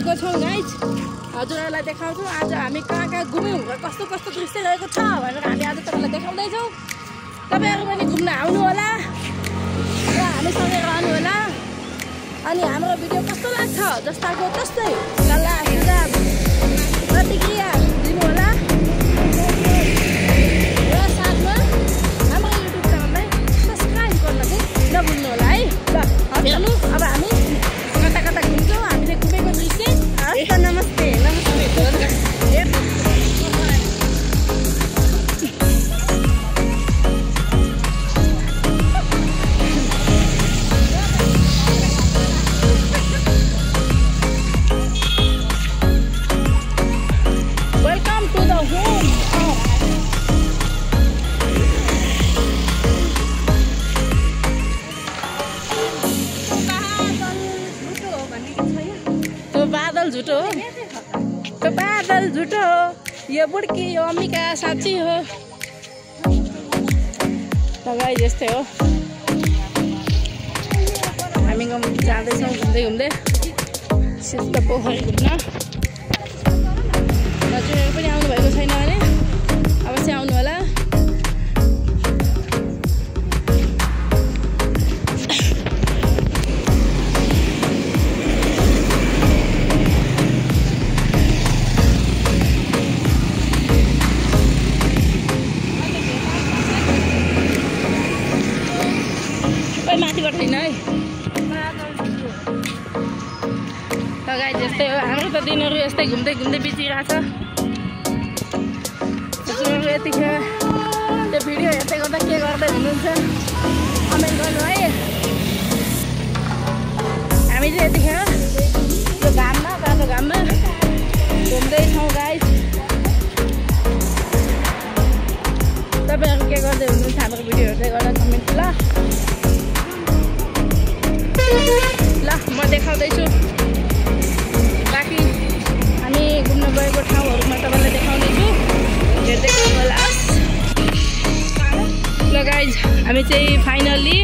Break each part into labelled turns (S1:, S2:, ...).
S1: गएको छौँ गाइज। हजुरहरूलाई देखाउँछौँ आज हामी कहाँ कहाँ घुम्यौँ र कस्तो कस्तो दृश्य रहेको छ भनेर हामी आज तपाईँलाई देखाउँदैछौँ। तपाईँहरू पनि घुम्न आउनु होला र हामीसँगै रहनु होला। अनि हाम्रो भिडियो कस्तो लाग्छ जस्ताको तस्तै सल्लाह सुझाव प्रतिक्रिया दिनु होला र साथमा हाम्रो युट्युब च्यानललाई सब्सक्राइब गर्न चाहिँ नभुल्नु होला है। ल हेर्नु अब हामी कता कता घुम्छौँ, हामीले घुमेको दृश्य। नमस्ते झुटो हो, त्यो बादल झुटो हो, यो बुड्की यो अम्बिका साँच्ची हो। लगाइ जस्तै हो। हामी जाँदैछौँ घुम्दै घुम्दै सिद्ध पोखरी घुम्न। हजुरहरू पनि आउनुभएको छैन भने अवश्य आउनु होला। माथिबाट छैन है लगाइ जस्तै हो। हाम्रो त दिनहरू यस्तै घुम्दै घुम्दै बितिरहेछ। यतिखेर त्यो भिडियो हेर्दै गर्दा के गर्दै हुनुहुन्छ कमेन्ट गर्नु है। हामी चाहिँ यतिखेर यो घाममा बाटो घाममा घुम्दैछौँ गाइज। तपाईँहरू के गर्दै हुनुहुन्छ हाम्रो भिडियो हेर्दै गर्दा कमेन्ट ल। ल म देखाउँदैछु बाँकी हामी घुम्न गएको ठाउँहरूमा तपाईँलाई देखाउँदैछु, हेर्दै गर्नु होला। ल गाइज हामी चाहिँ फाइनल्ली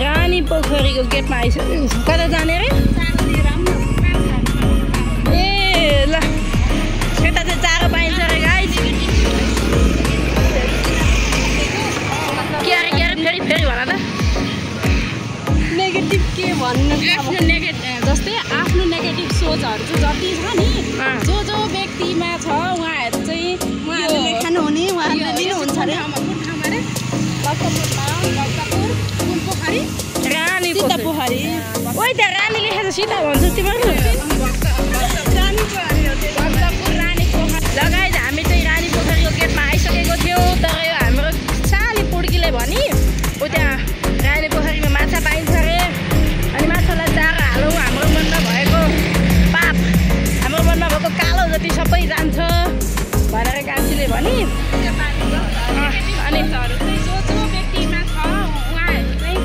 S1: रानी पोखरीको गेटमा आइसक्यौँ। कता जाने रे? ए ल यता चाहिँ चारो पाइन्छ रे गाइज। के अरे फेरि भन त नेगेटिभ के भन्नु। आफ्नो नेगेटिभ जस्तै आफ्नो नेगेटिभ सोचहरू चाहिँ जति छ नि जो जो व्यक्तिमा छ उहाँहरू चाहिँ उहाँहरूले लेख्नुहुने उहाँहरूले लिनुहुन्छ अरे। कुन पोखरी? रानी पोखरी। ओइ त्यहाँ रानी लेखेको सीता भन्छ तिमीहरू। रानी पोखरी लगाइज हामी चाहिँ रानी पोखरीको गेटमा आइसकेको थियौँ। तर यो हाम्रो साली पुड्कीले भनी ऊ त्यहाँ रानी पोखरीमा माछा पाइन्छ अरे। अनि माछालाई चारो हालौँ, हाम्रो मनमा भएको पाप हाम्रो मनमा भएको कालो जति सबै जान्छ भनेर कान्छीले भनी। अनि जो जो व्यक्तिमा छ उहाँहरू चाहिँ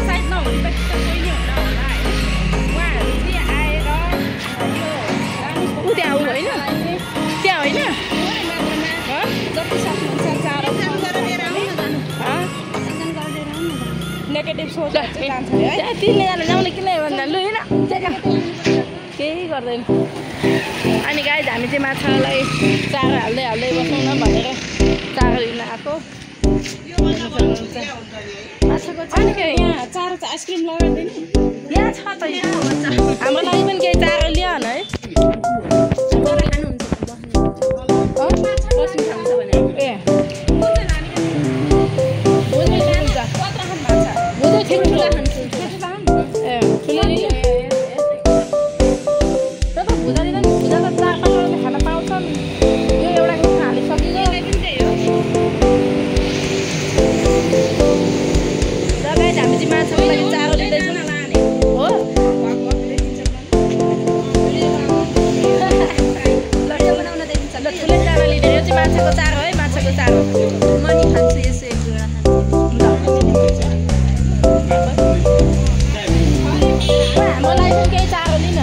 S1: सायद नहुने त कोही नै हुन होला होइन। उहाँहरू चाहिँ आएर ऊ त्यहाँ ऊ होइन त्यहाँ होइन जति सक्नुहुन्छ चारो नेगेटिभ सोच जान्छ है। तिनजना जाउने किन भन्दा लु होइन केही गर्दैन। अनि गाइज हामी चाहिँ माछालाई चारो हाल्दै हाल्दै बसौँ न भनेर चारो लिन आएको। माछाको चाहिँ यहाँ चारो चाहिँ आइसक्रिम लगाइदिनु यहाँ छ त। हाम्रो लागि पनि केही चारो लियो न है। ए माछाको चारो है, माछाको चारो म नि खान्छु यसो एक जोडा हाम्रो लागि पनि केही चारो लिन।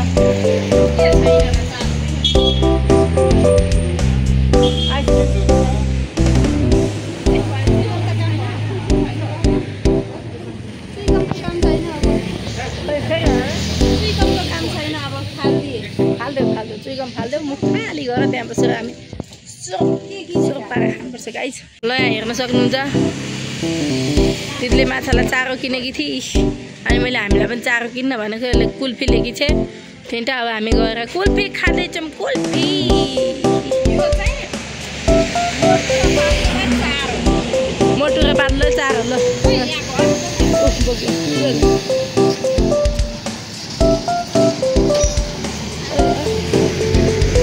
S1: काम छैन अब खाली मुख खाली गरेर त्यहाँ बसेर हामी पारेर खानुपर्छ गाइस। ल यहाँ हेर्न सक्नुहुन्छ दिदीले माछालाई चारो किनेकी थिए अनि मैले हामीलाई पनि चारो किन्न भनेको यसले कुल्फी लिएकी छे थिएन। अब हामी गएर कुल्फी खाँदैछौँ। कुल्फी मोटो र पातलो चारो। ल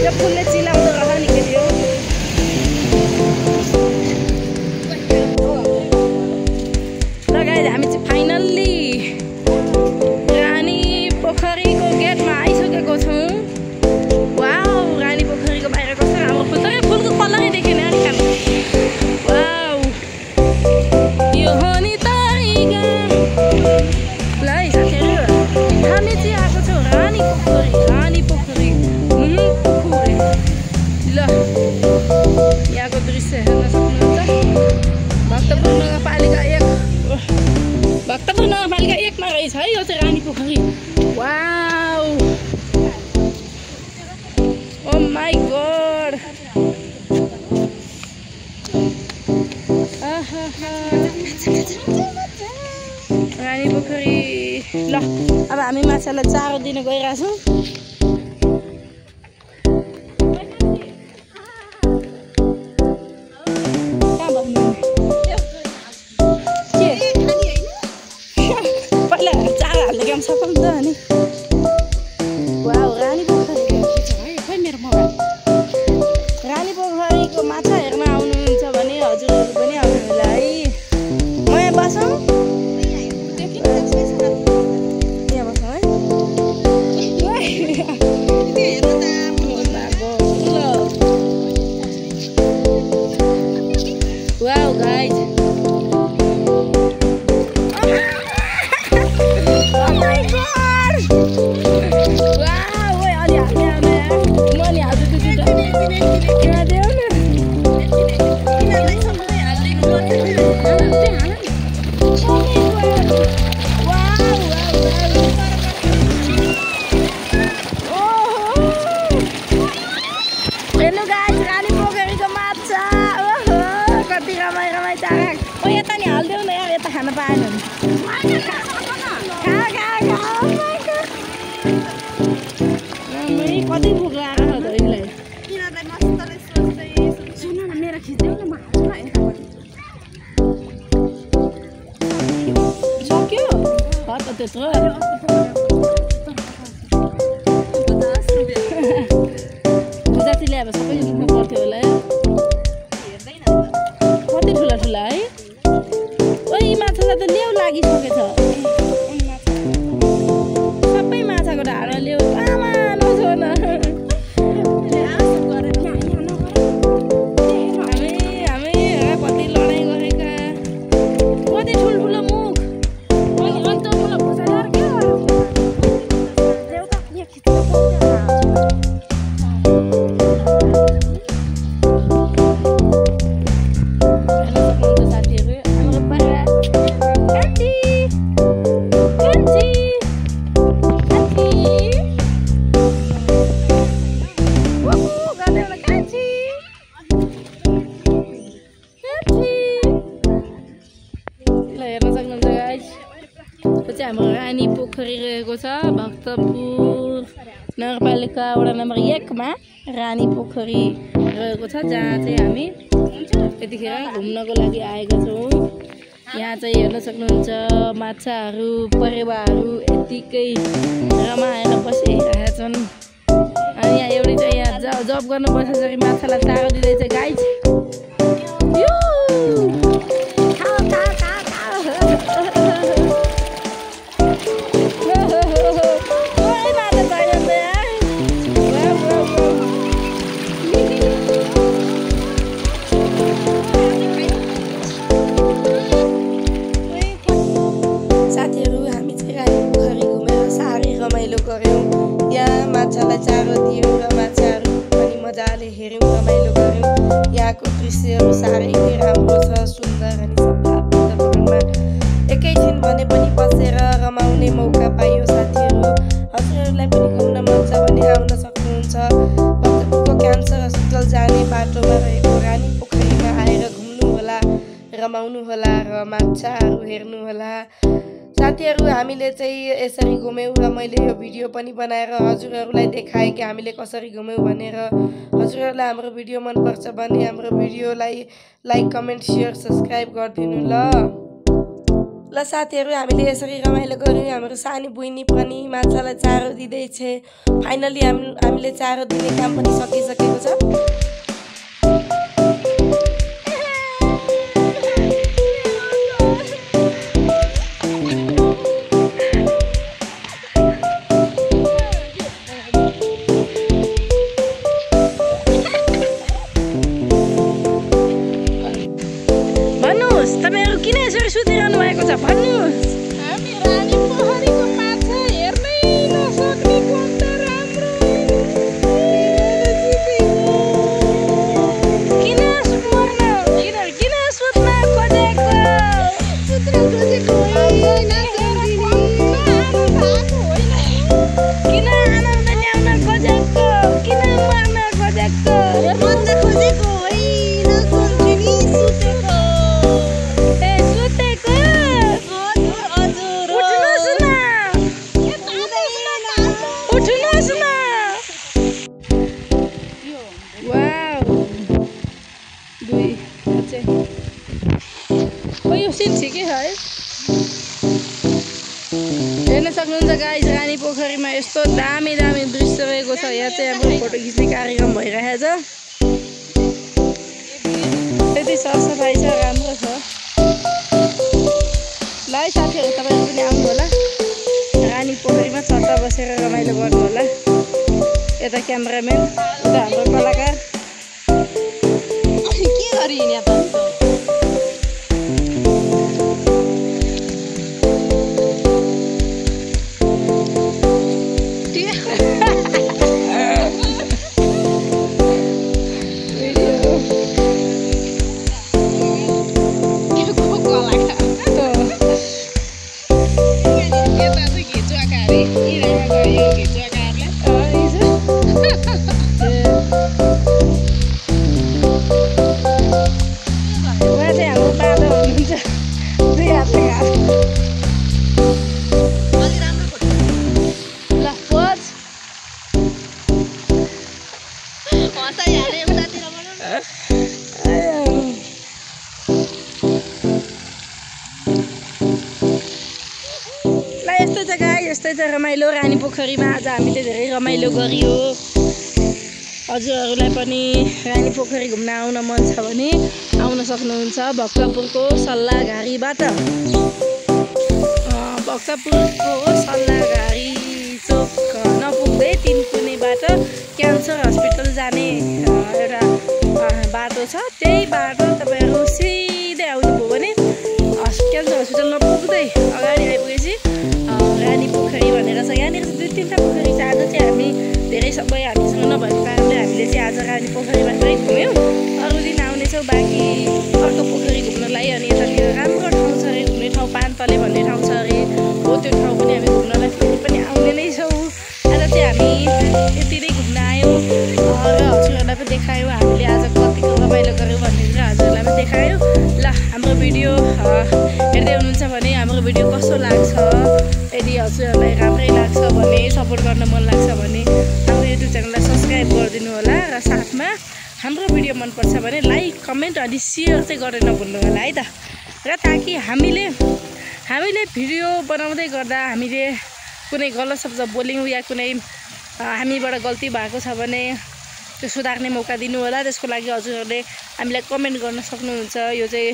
S1: यो फुलले चिलाउँदो रह नि के थियो। ल गाइस हामी चाहिँ फाइनल्ली रानी पोखरीको गेटमा आइसकेको छौँ। वाउ रानी पोखरीको बाहिर कस्तो राम्रो फुल छ। फुलको कलरै देखेन नि खानु। वाउ यो हो नि तरिका। ल है साथीहरू हामी चाहिँ आएको छौँ रानी पोखरी। रानी पोखरी पोखरी। ल यहाँको दृश्य हेर्न सक्नुहुन्छ। भक्तपुर नगरपालिका 1मा रहेछ है यो चाहिँ Rani Pokhari. Wow oh my God. Rani Pokhari. ल अब हामी माछालाई चारो दिन गइरहेछौँ। पहिला चारो हाल्ने काम सकौँ त अनि। वाउ रानी पोखरी। रानी पोखरीको माछा हेर्न आउनुहुन्छ भने हजुरहरू पनि आउनु होला है। म यहाँ बसौँ। यहाँ बसौँ है। वाउ गाइस खान पाएन। कति भोक लागेको छ दहीलाई। सक्यो त्यत्रो जति ल्याएर सबै लिनु पर्थ्यो होला। कति ठुला ठुला है। यी माछालाई त लेउ लागिसकेछ। सबै माछाको ढाडा लेउ। आमा नछोड्न। हामी कति लडाइँ गरेका। कति ठुल्ठुलो मुख। हाम्रो रानी पोखरी रहेको छ भक्तपुर नगरपालिका वडा नम्बर 1मा रानी पोखरी रहेको छ जहाँ चाहिँ हामी यतिखेर घुम्नको लागि आएका छौँ। यहाँ चाहिँ हेर्न सक्नुहुन्छ माछाहरू परेवाहरू यतिकै रमाएर बसिरहेका छन्। अनि यहाँ एउटै चाहिँ यहाँ जब गर्न बसेपछि माछालाई चारो दिँदैछ गाइस। माछालाई चारो दियौँ र माछाहरू पनि मजाले हेऱ्यौँ रमाइलो गऱ्यौँ। यहाँको दृश्यहरू साह्रै नै राम्रो छ सुन्दर अनि सफा वातावरणमा एकैछिन भने पनि बसेर रमाउने मौका पाइयो। साथीहरू हजुरहरूलाई पनि घुम्न मन छ भने आउन सक्नुहुन्छ। छेउमा रहेको रानी पोखरीमा आएर घुम्नु होला, रमाउनु होला र माछाहरू हेर्नु होला। साथीहरू हामीले चाहिँ यसरी घुम्यौँ र मैले यो भिडियो पनि बनाएर हजुरहरूलाई देखाएँ कि हामीले कसरी घुम्यौँ भनेर। हजुरहरूलाई हाम्रो भिडियो मनपर्छ भने हाम्रो भिडियोलाई लाइक कमेन्ट सेयर सब्सक्राइब गरिदिनु ल साथीहरू। हामीले यसरी रमाइलो गऱ्यौँ। हाम्रो सानी बुइनी पनि माछालाई चारो दिँदैछ। फाइनली हामीले चारो दिने काम पनि सकिसकेको छ। तपाईहरु किन यसरी सुतिरहनु भएको छ भन्नुस्?
S2: हामी रानी पोखरीको माछा हेर्नै नसक्ने कोन्त राम्रो
S1: किन सुत्न किन सुत्न खोजेको?
S2: सुत्न खोजेको होइन
S1: किन आनन्द ल्याउन खोजेको? किन मर्न खोजेको?
S2: मर्न खोजेको होइन सन्चिनी सुतेको।
S1: ठिकै है हेर्न सक्नुहुन्छ गाइस, रानी पोखरीमा यस्तो दामी दामी दृश्य रहेको छ। यहाँ चाहिँ हाम्रो फोटो खिच्ने कार्यक्रम भइरहेको छ। त्यति सरसफाइ छ, राम्रो छ। ल है साथीहरू, तपाईँहरू पनि आउनु होला, रानी पोखरीमा छत्ता बसेर रमाइलो गर्नु होला। यता क्यामेराम्यान, उता हाम्रो कलाकार
S2: के गरी हिँड्या त?
S1: यस्तै छ रमाइलो रानी पोखरीमा। आज हामीले धेरै रमाइलो गरियो। हजुरहरूलाई पनि रानी पोखरी घुम्न आउन मन छ भने आउन सक्नुहुन्छ भक्तपुरको सल्लाहघारीबाट। भक्तपुरको सल्लाहघारी चोक नपुग्दै तिनकुनेबाट क्यान्सर हस्पिटल जाने एउटा बाटो छ। त्यही बाटो तपाईँहरू सिधै आउनुभयो भने क्यान्सर हस्पिटल नपुग्दै अगाडि आइपुगेपछि रानी पोखरी भनेर छ। यहाँनिर चाहिँ 2-3टा पोखरी छ। आज चाहिँ हामी धेरै सबै हामीसँग नभएको कारणले हामीले चाहिँ आज रानी पोखरीबाटै घुम्यौँ। अरू दिन आउनेछौँ बाँकी अर्को पोखरी घुम्नलाई। अनि यतातिर राम्रो ठाउँ छ अरे, घुम्ने ठाउँ पानतले भन्ने ठाउँ छ अरे, हो त्यो ठाउँ पनि हामी घुम्नलाई फेरि पनि आउने नै छौँ। आज चाहिँ हामी यति नै घुम्न आयौँ र हजुरहरूलाई पनि देखायौँ हामीले आज कतिको रमाइलो गऱ्यौँ भन्ने कुरा हजुरहरूलाई पनि देखायौँ। ल हाम्रो भिडियो हेर्दै हुनुहुन्छ भने हाम्रो भिडियो कस्तो लाग्छ, यदि हजुरहरूलाई राम्रै लाग्छ भने, सपोर्ट गर्न मन लाग्छ भने हाम्रो युट्युब च्यानललाई सब्सक्राइब गरिदिनु होला। र साथमा हाम्रो भिडियो मनपर्छ भने लाइक कमेन्ट अनि सेयर चाहिँ गरेर नभुल्नु होला है त। र ताकि हामीले भिडियो बनाउँदै गर्दा हामीले कुनै गलत शब्द बोल्यौँ या कुनै हामीबाट गल्ती भएको छ भने त्यो सुधार्ने मौका दिनु होला। त्यसको लागि हजुरहरूले हामीलाई कमेन्ट गर्न सक्नुहुन्छ। यो चाहिँ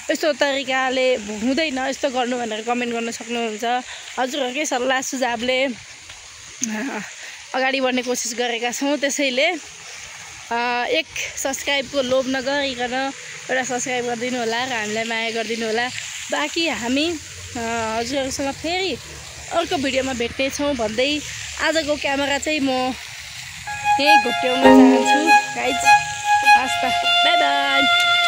S1: यस्तो तरिकाले हुँदैन, यस्तो गर्नु भनेर कमेन्ट गर्न सक्नुहुन्छ। हजुरहरूकै सल्लाह सुझावले अगाडि बढ्ने कोसिस गरेका छौँ। त्यसैले एक सब्सक्राइबको लोभ नगरिकन एउटा सब्सक्राइब गरिदिनु होला र हामीलाई माया गरिदिनु होला। बाँकी हामी हजुरहरूसँग फेरि अर्को भिडियोमा भेट्नेछौँ भन्दै आजको क्यामेरा चाहिँ म यहीँ घुट्याउन चाहन्छु गाइज। हस् त, बाई बाई।